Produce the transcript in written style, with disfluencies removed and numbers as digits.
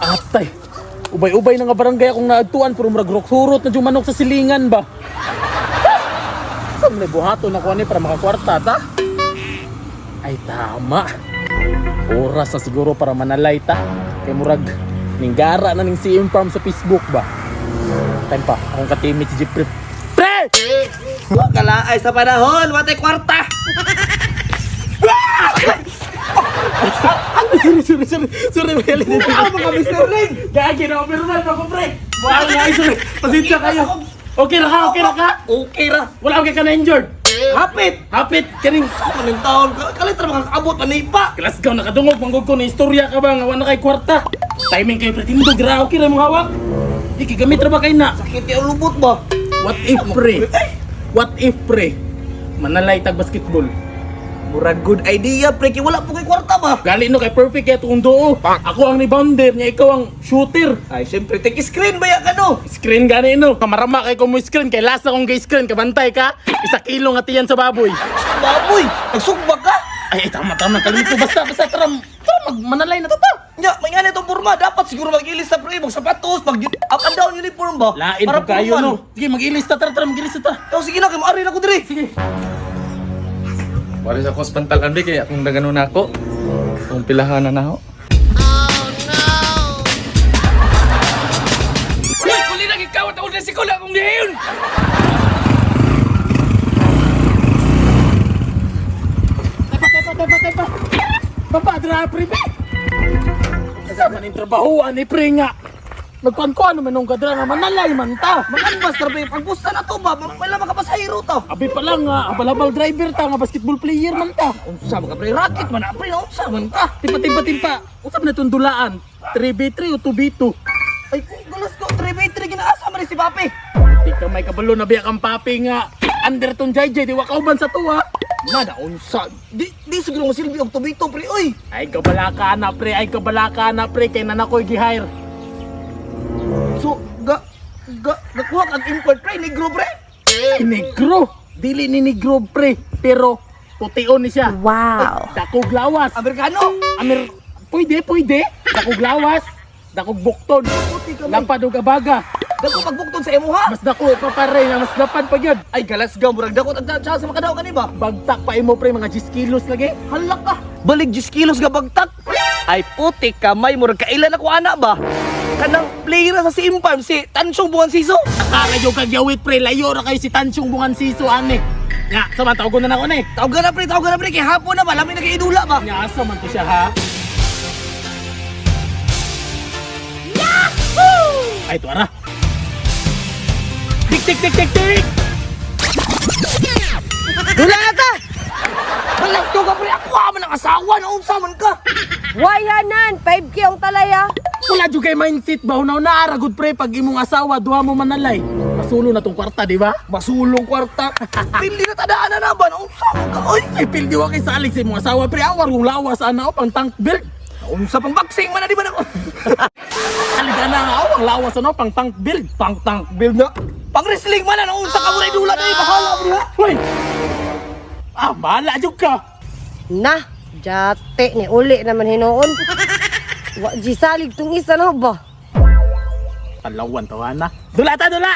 Atay. Ubay-ubay na nga barangay akong naagtuan pero murag surot na jud manok sa silingan ba. Saan may buhaton ako ani para makakwarta ta? Ay tama. Oras na siguro para manalay ta. Kay murag ninggara na ning CM Farm sa Facebook ba. Time pa, akong ka-teammate si Jeffrey. Pre! Kalaay sa panahon, watay kwarta. Ano? Sorry, sorry, sorry. Sorry, Meli. Ano mga Mr. Ling? Gagi na, override ako, pre. Wala na, ay, sorry. Pasensya kayo. Okay ra ka, okay ra ka. Okay ra. Wala ka na injured. Hapit. Hapit, kaning Ako ng taon, kalit ra makakaabot manipa. Glasgow nakadungog manggug ko na istorya ka ba nga wala kay kwarta. Timing kay pre tindog ra okay ra mong hawak. Di kay gamit ra ba kay na? Sakit yung lubot ba? What if pre? What if pre? Manalay tag basketball. Murag good idea pre, kay wala po kay kwarta ba? Gali no kay perfect kay tuong duo. Ako ang rebounder niya, ikaw ang shooter. Ay, siyempre, take screen ba ya ka no? Screen gani no. Kamarama kay ko mo screen kay last akong gay screen kabantay ka. Isa kilo nga tiyan sa baboy. Baboy, nagsugba ka? Ay, ay tama tama kalimit ko basta basta tara tara mag manalay na to ta. Nya, may nga nitong forma, dapat siguro mag-ilis na pre, mag sapatos, mag up and down uniform ba? Lain po kayo formal. no. Sige mag-ilis ta tara tara mag-ilis ta. Oh, sige na, kay maari na ko dire. Sige. Wala sa kos pantalan be kaya akong nagano na ako. Kung pilahan na nako. Uy, kuli na gikawat ako na sikula akong gihayon. Tepa tepa tepa tepa. Baba dra pre. Be. Sa man yung trabahoan ni pre nga. Nagkuan-kuan naman nung kadra nga manalay man ta. Makanbas na pre, pagbusta na to ba? Wala makapasahiro to. Abi pa lang nga, abal-abal driver ta nga basketball player man ta. Unsa mga pre, racket man na pre, unsa man ka? Timpa timpa timpa. Usap na itong dulaan. 3v3 o 2v2. Ay, gulas ko, 3v3 ginaasa man ni si Papi. Di ka may kabalo na biya kang papi nga. Anderton JJ, di wa kauban sa tuwa. Nada unsa. Di siguro mo silbi og tubito pre, oy. Ay kabalaka na pre, ay kabalaka na pre kay nanakoy gi-hire. So, ga ga nakuha kag import pre, negro pre. Ay, negro. Dili ni negro pre, pero pution ni siya. Wow. Dakog lawas. Amerikano. Amer pwede, pwede. Dakog lawas, dakog bukton. Puti ka may. Lapad og abaga. Dako pagbukton sa imo ha. Mas dako pa pare nga mas lapad pa gyud. Ay galas ga murag dako ang chance makadaw kani ba? Bagtak pa imo pre mga 10 kilos lagi. Hala ka. Balik 10 kilos ga bagtak. Ay puti kamay murag kailan ako ana ba? Kanang player na sa Simparm si Tansyong Buwan Siso. Nakakayo kag yawit pre, layo ra kayo si Tansyong Bungan Siso ani. Nga, sama tawgon na nako na eh. Tawag na pre, tawag na pre kay hapon na ba? Lami na kay idula ba? Nya asa man to siya ha? Yahoo! Ay, tuara. Tik tik tik tik tik. Dula na ta. Balas ko ka pre, ako man ang asawa na unsa man ka. Wayanan, 5K ang talaya. Wala jud kay mindset ba hunaw na ara gud pre pag imong asawa duha mo manalay. Masulo na tong kwarta, di ba? Masulong kwarta. Pili na tadaan na ba? Unsa man ka oy? Ay pildi wa kay salig sa imong asawa pre, awar kung lawas ana o pang tank build. Unsa pang boxing man na di ba nako? Halika na nga awang lawas ano pang tank build. Pang tank build na. Pang wrestling man na unsa ka mo na idula na bahala bro. Hoy. Ah, bahala jud ka. Na, jate ni uli naman hinuon. Wa gisalig tong isa na ba? Talawan tawa na. Dula ta dula.